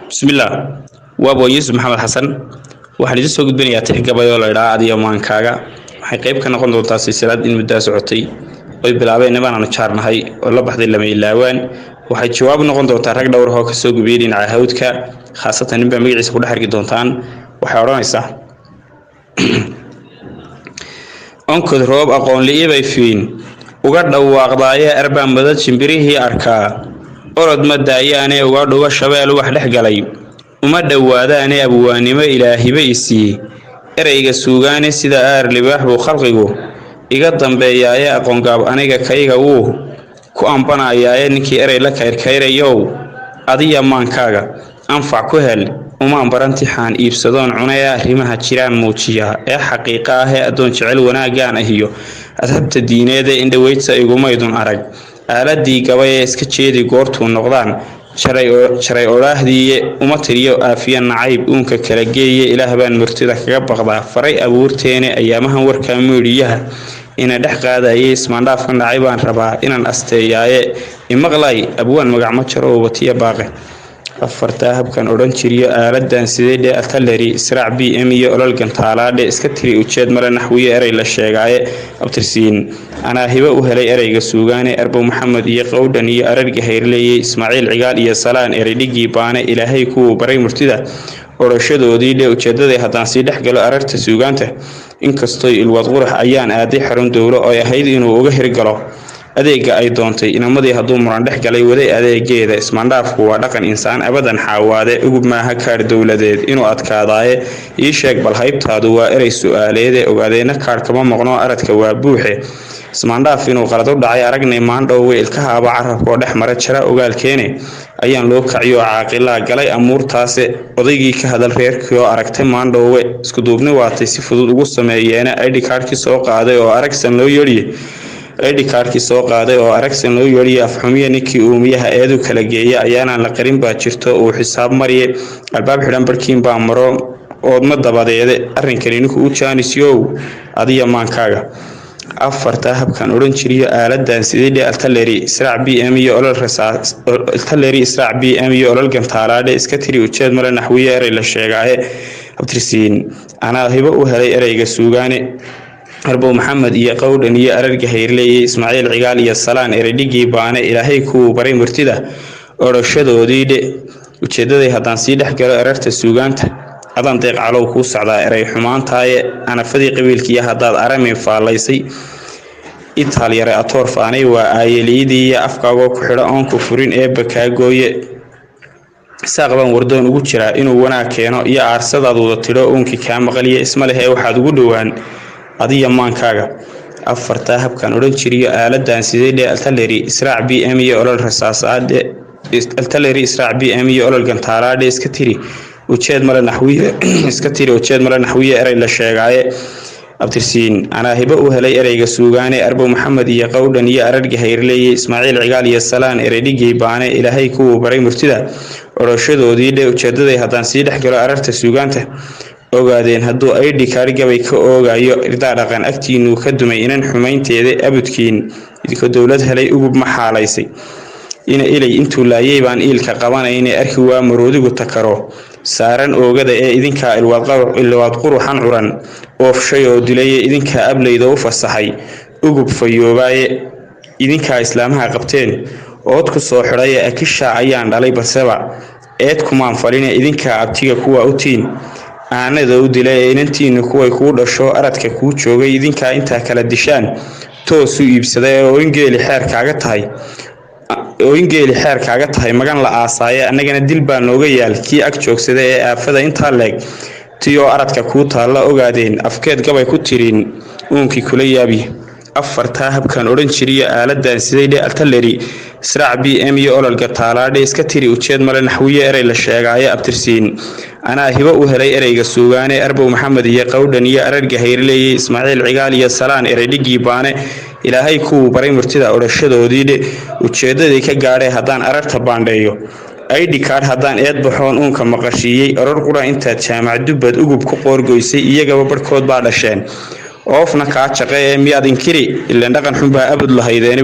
Bismillaah, waa Boon Yuusuf Maxamed Xasan. Waxaan idin soo gudbinayaa tix gabay oo la idhaa Adiyo Maankaaga. Waxay qayb ka noqon doontaa silsilad in muddaa socotay oy bilaabeen niman aanu jaarnahay oo la baxday Lama Ilaawaan. Waxay jawaab noqon doontaa rag dhowr oo kasoo gubiyey dhinaca hawdka, khaasatan ninbaa magaciisa ku dhex arki doontaan. Waxay odhanaysaa: Onkod roob aqoon-li'i bay fiin uga dhawaaqdaaye, arbaa madad shimbirihii arkaa orod ma daayaane, uga dhuba shabeel wax dhex galay uma dhowaadaane, abwaannimo ilaahiba isii ereyga suugaane, sida aar libaax buu khalqigu iga dambeeyaaye, aqoongaab aniga kayga wuu ku ambanayaaye, ninkii erey la kayrkayrayow adiya maankaaga anfac ku hel. Umaan barantixaan iibsadoon cuna ee arrimaha jiraan muujiya ee xaqiiqa ah ee addoon jecel wanaaggaan ahiyo adhabta diineedee indhoweydsa igumaydun arag aaladii gabay ee iska jeedi goortuu noqdaan jaray odhaahdiiye, uma tiriyo aafiya nacayb uunka kala geeye, ilaah baan murtida kaga baqdaa faray abuurteene, ayaamahan warkaa miidhiyaha ina dhex qaadaye, ismaandhaafkan dhacay baan rabaa inaan asteeyaaye, imaqlay abwaan magacma jaro watiya baaqe. Afartaa habkan odhan jiriyo aaladan sidee dhe artillery israac b m iyo olol gantaalaadhe iska tiri ujeed male naxwiyo erey la sheegaaye abtirsiin. Anaa hibo u helay ereyga suugaane, Arbow Maxamed iyo Qowdhan iyo Ararga Hayrleeyey, Ismaaciil Cigaal iyo Salaan ereydhigii baane, ilaahay kuwuu baray murtida odhashadoodii dhe. Ujeedaday haddaan sii dhex galo ararta suugaanta, inkastoy ilwaad qurax ayaan aaday xarun dowlo oy ahayd inuu uga hirgalo adeega ay doontay inamadii, hadduu muran dhex galay waday adeegeeda. Ismaandhaafku waa dhaqan insaan abadan xaawaade, ugub maaha kaadh dowladeed inuu adkaadaaye, ii sheeg bal haybtaadu waa erey su-aaleede, ogaadeena kaadh kama maqno aradka waa buuxe. Ismaandhaaf inuu qalad u dhacay aragnay maandhowwe, ilkahaaba carabkoo dhex mara jara ogaalkeene, ayaan loo kaciyo caaqilaa galay amuurtaase, odaygii ka hadal reerkii oo aragtay maandhowwe, iskuduubni waatay si fudud ugu sameeyeene, ID kaadhkii soo qaaday oo aragsan loo yeedhiye, ID kaarkii soo qaaday oo aragsan loo yeedhiye, afxumiya ninkii uumiyaha eedu kala geeya ayaanaan la qarin baa jirto uu xisaab mariye, albaab xidhan barkiin baa maro oodma dabadeede, arrinkani ninku u jaanisyow adiya maankaaga. Afartaa habkan odhan jiriyo aaladan sidii artillery israac b m iyo olol rasaas artillery israac b m iyo olol gantaalaadhe iska tiri ujeed male naxwiyo erey la sheegaaye abtirsiin. Anaa hibo u helay ereyga suugaane, Arbow Maxamed iyo Qowdhan iyo Ararga Hayrleeyey, Ismaaciil Cigaal iyo Salaan ereydhigii baane, ilaahay kuwuu baray murtida odhashadoodii dhe. Ujeedaday haddaan sii dhex galo erarta suugaanta, adaan deeq calow kuu socdaa erey xumaantaaye, anafadii qabiilkiiyo haddaad aramin faallaysay, itaalyare atoor faanay waa aayeliidiiyo afkaagoo ku xidho oonku furin eebba kaa gooye, saaq baan wardoon ugu jiraa inuu wanaag keeno iyo aarsadaad wada tidho uunkii kaa maqaliya isma lehee waxaad ugu dhowaan adiya maankaaga. Afartaa habkan odhan jiriyo aaladan sidee dhe artillery israac b m iyo olol rasaasaadhe artillery israac b m iyo olol gantaalaadhe iska tiri ujeed male naxwiye iska tiri ujeed male naxwiye erey la sheegaaye abtirsiin. Anaa hibo u helay ereyga suugaane, Arbow Maxamed iyo Qowdhan iyo Ararga Hayrleeye, Ismaaciil Cigaal iyo Salaan ereydhigii baane, ilaahay kuwuu baray murtida odhashadoodii dhe. Ujeedaday haddaan sii dhex galo ararta suugaanta, ogaadeen hadduu ID kaadh gabay ka oogayo, irdaa dhaqan agtiinuu ka dumay inan xumaynteeda, abudkiin idinkoo dowlad helay ugub ma xaalaysay, ina ilay intuu laayay baan iilka qabanayne, arki waa maroodigu takaro saaran oogada ee, idinkaa ilwaad quruxan curan oofshay oo dilaye, idinkaa ablayda u fasaxay ugub fayoobaaye, idinkaa islaamaha qabteen ood ku soo xidhaye, akishaa ayaan dhalay balseba eed kumaan faline, idinkaa abtiga kuwa u tiin aanada u dila ee, inantiinu kuway kuu dhasho aradka kuu joogay idinkaa intaa kala dishaan toos u iibsaday oo ingeeli xeer kaaga tahay oo ingeeli xeer kaaga tahay magan la aasaaye, annagana dil baa nooga yaal kii ag joogsada ee aafada intaa leeg tiyoo aradka kuu taalla, ogaadeen afkeed gabay ku tirin uunkii kula yaabi. Afartaa habkan odhan jiriyo aaladan siday dhe artillery israac b m iyo ololga taalaadhe iska tiri ujeed male naxwiyo erey la sheegaaye abtirsiin. Anaa hibo u helay ereyga suugaane, Arbow Maxamed iyo Qowdhan iyo Ararga Hayrleeyey, Ismaaciil Cigaal iyo Salaan ereydhigii baane, ilaahay kuwuu baray murtida odhashadoodii dhe. Ujeedadii ka gaadhay haddaan ararta baandheeyo, ID kaadh haddaan eed baxoon uunka maqashiiyey, oror qura intaad jaamac dubbad ugub ku qoorgoysay, iyagaba barhkood baa dhasheen oofna kaa jaqe ee miyaad inkiri ileen dhaqan xun baa abud lahaydeeni.